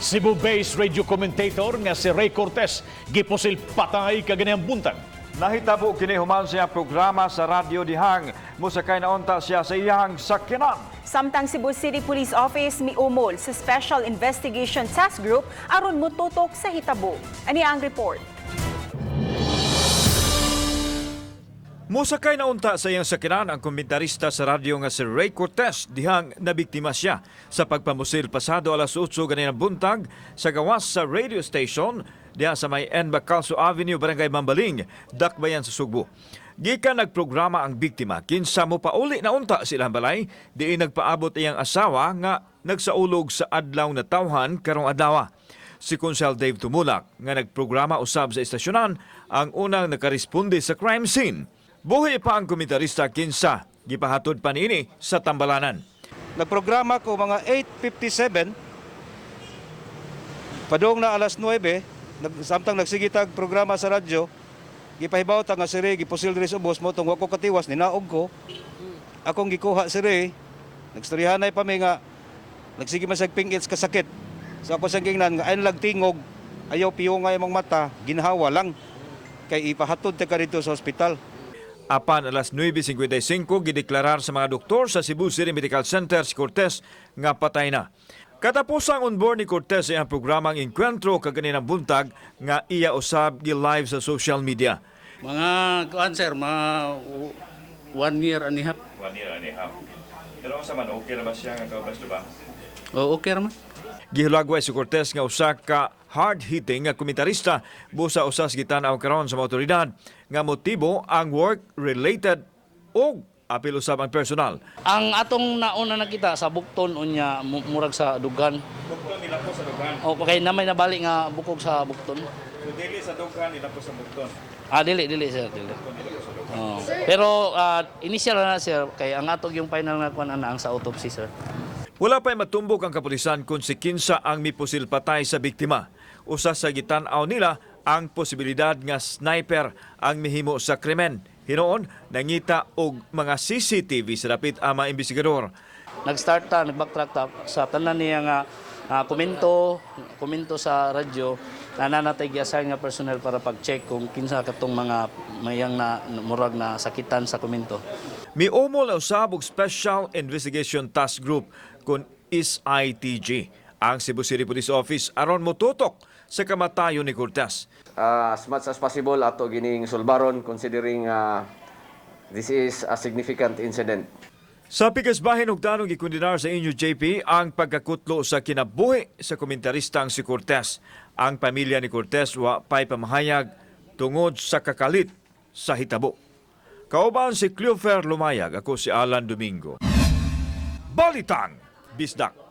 Cebu-based radio commentator nga si Ray Cortez gipusil patay kaganihang buntag. Nahitabo kini human sa iyang programa sa radyo dihang mosakay na unta siya sa iyang sakyanan. Samtang Cebu City Police Office miumol sa Special Investigation Task Group aron motutok sa hitabo. Ani ang report. Mosakay na unta sa iyang sakyanan ang komentarista sa radyo nga si Ray Cortez dihang nabiktima siya sa pagpamusil pasado alas 8 ganinang buntag sa gawas sa radio station diha sa may N. Bacalso Avenue, Barangay Mambaling, Dakbayan sa Sugbo. Gikan nagprograma ang biktima, kinsa mo pauli na unta silang balay, diin nagpaabot iyang asawa nga nagsaulog sa adlaw na tawhan karong adlaw. Si Konsehal Dave Tumulak nga nagprograma usab sa estasyonan ang unang nakaresponde sa crime scene. Buhi pa ang komentarista kinsa gipahatod pa niini sa tambalanan. Nagprograma ko mga 8:57, padung na alas 9, samtang nagsigitag programa sa radyo, gipahibaw ta nga si Ray gipusil diri sa ubos mo tong wa ko katiwas, ninaog ko. Akong gikuha si Ray, nagstoryahanay pa mi nga nagsige man siyag pingits kasakit. So ako siyang gingnan nga ay tingog, ayaw piyungay among mata, ginhawa lang kay ipahatod ta ka dito sa ospital. Apan alas 9:55 gideklarar sa mga doktor sa Cebu City Medical Center si Cortez nga patay na. Katapusang onboard ni Cortez sa iyang programang Enkwentro kaganinang buntag nga iya usab gi-live sa social media. Mga kuan sir, mga 1 year and a half. 1 year and a half. Pero sa man okay ra ba siya nga kaubas ba? O okay raman. Gihulagway si Cortez nga usa ka hard-hitting nga komentarista busa usas gitan-aw karon sa mga otoridad nga motibo ang work-related og apil usab ang personal. Ang atong nauna nakita sa bukton unya murag sa dughan. Bukton nila po sa dughan. O kay na may nabali nga bukog sa bukton. So dili sa dughan nila po sa bukton. Ah, dili dili sir, dili. Oh. Pero initial na sir kay ang atog yung final nga kuan ana ang sa autopsy, sir. Wala pa'y matumbok ang kapulisan kung si kinsa ang mipusil patay sa biktima. Usa sa gitan-aw nila ang posibilidad nga sniper ang mihimo sa krimen. Hinuon, nangita og mga CCTV sa dapit ang mga investigador. Nag-start ta, nag-backtrack ta sa tanan niya nga komento, komento sa radyo na nanatay gi-assign nga personnel para pag-check kung kinsa katong mga mayang na murag na sakitan sa komento. Miumol na usab og Special Investigation Task Group kon SITG ang Cebu City Police Office aron motutok sa kamatayon ni Cortez. As much as possible ato gining sulbaron considering this is a significant incident. Sa pikas bahin og tanong, gikondenar sa NUJP ang pagkakutlo sa kinabuhi sa komentaristang si Cortez. Ang pamilya ni Cortez wa pay pamahayag tungod sa kakalit sa hitabo. Kauban si Cleofer Lumayag, ako si Alan Domingo. Balitang Bisdak.